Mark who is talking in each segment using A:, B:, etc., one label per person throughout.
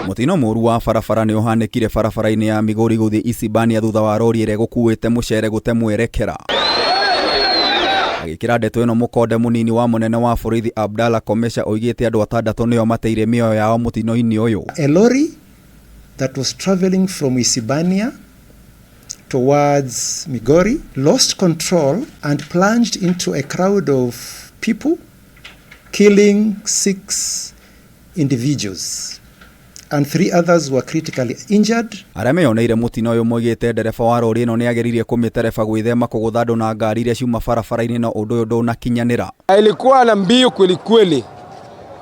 A: Mũtino mũru wa barabara nĩ ũhanĩkire barabara-inĩ ya Migori gũthiĩ Isibania thutha wa rori ĩrĩa ĩgũkuĩte mũcere gũte mwerekera. Agĩkĩra ndeto ĩno mũkonde mũnini wa mũnene wa borithi Abdallah Komesha oigĩte andũ atandatũ nĩo mateire mĩoyo yao mũtino-inĩ ũyũ.
B: A lorry that was traveling from Isibania towards Migori lost control and plunged into a crowd of people, killing 6 individuals and 3 others were critically injured.
A: Arĩa meyoneire mũtino ũyũ moigĩte ndereba wa rori ĩno nĩageririe kũmĩtereba gwĩthema kũgũtha andũ na ngari iria ciuma barabara-inĩ no ũndũ ũyũ ndũnakinyanĩra.
C: Ilikuwa na mbio kweli kweli,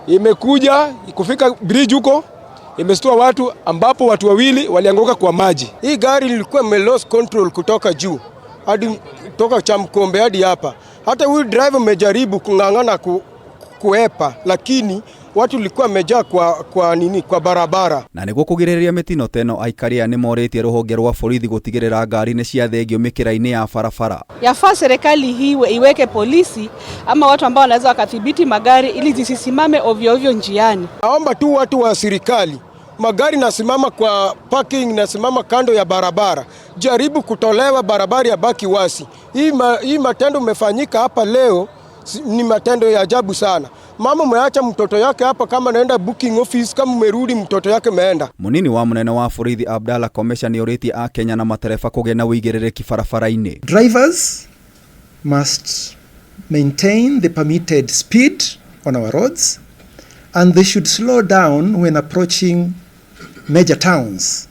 C: imekuja kufika bridge huko imestua watu, ambapo watu wawili walianguka kwa maji.
D: Hii gari ilikuwa ime lost control kutoka juu hadi toka Chamkombe hadi hapa. Hata huyu driver amejaribu kung'ang'ana kuepa, lakini watu walikuwa wamejaa kwa nini, kwa barabara.
A: Na nĩguo kũgirĩrĩria mĩtino ta ĩno, aikari aya nĩmorĩtie rũhonge rwa borithi gũtigĩrĩra ngari nĩ ciathengio mĩkĩra-inĩ ya barabara.
E: Yafaa serikali hii iweke polisi ama watu ambao wanaweza wakathibiti magari ili zisisimame ovyo ovyo njiani.
D: Naomba tu watu wa serikali, magari nasimama kwa parking, nasimama kando ya barabara, jaribu kutolewa barabara ya baki wasi. Hii matendo umefanyika hapa leo ni matendo ya ajabu sana. Mama umeacha mtoto yake hapa, kama naenda booking office, kama umerudi mtoto yake umeenda.
A: Munini wa munene wa borithi Abdallah Komesha nĩorĩtie akenya na matereba kũgĩa na ũigĩrĩrĩki barabara-inĩ.
B: Drivers must maintain the permitted speed on our roads and they should slow down when approaching major towns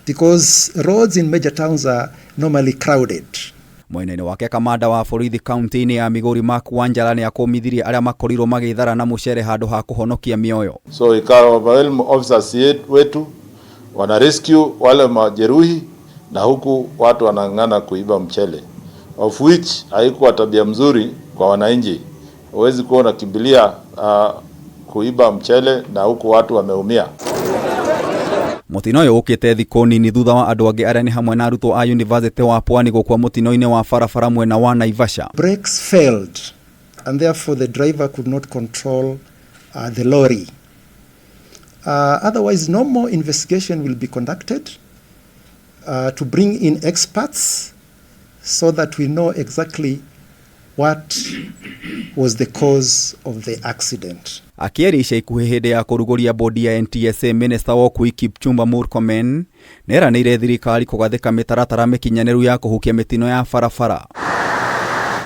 B: because roads in major towns are normally crowded.
A: Mwena-inĩ wake kamanda wa borithi kaunti-inĩ ya Migori Mark Wanjala nĩ akũmithirie arĩa makorirwo magĩthara na mũcere handũ ha kũhonokia mĩoyo.
F: So ikawa overwhelm officers wetu wana rescue wale majeruhi na huku watu wanang'ang'ana kuiba mchele, of which haikuwa tabia mzuri kwa wananchi. Huwezi kuwa unakimbilia kuiba mchele na huku watu wameumia.
A: Mũtino ũyũ ũkĩte thikũ nini thutha wa andũ angĩ arĩa nĩ hamwe na arutwo a University wa Pwani gũkua mũtino-inĩ wa barabara mwena wa Naivasha.
B: Brakes failed and therefore the driver could not control the lorry. Otherwise, no more investigation will be conducted to bring in experts so that we know exactly what was the cause of the accident.
A: Akĩaria ica ikuhĩ hĩndĩ ya kũrugũria bodi ya NTSA, Minister wa ũkuui Kipchumba Murkomen nĩeranĩire thirikari kũgathĩka mĩtaratara mĩkinyanĩru ya kũhukia mĩtino ya barabara.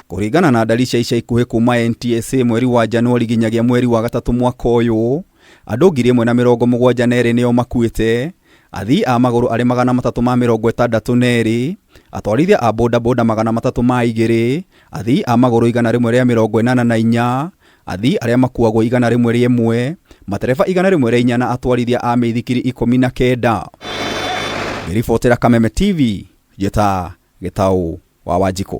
A: Kũringana na ndari cia ica ikuhĩ kuma NTSA, mweri wa Januari nginyagia mweri wa gatatũ mwaka ũyũ, andũ 1,072 nĩo makuĩte, athii a magũrũ arĩ 362, atwarithia a bodaboda 302, athii a magũrũ 184, athii arĩa makuagwo 101, matereba 104 na atwarithia a mĩithikiri 19. Ngĩribotera Kameme TV, njĩta Gĩtaũ wa Wanjikũ.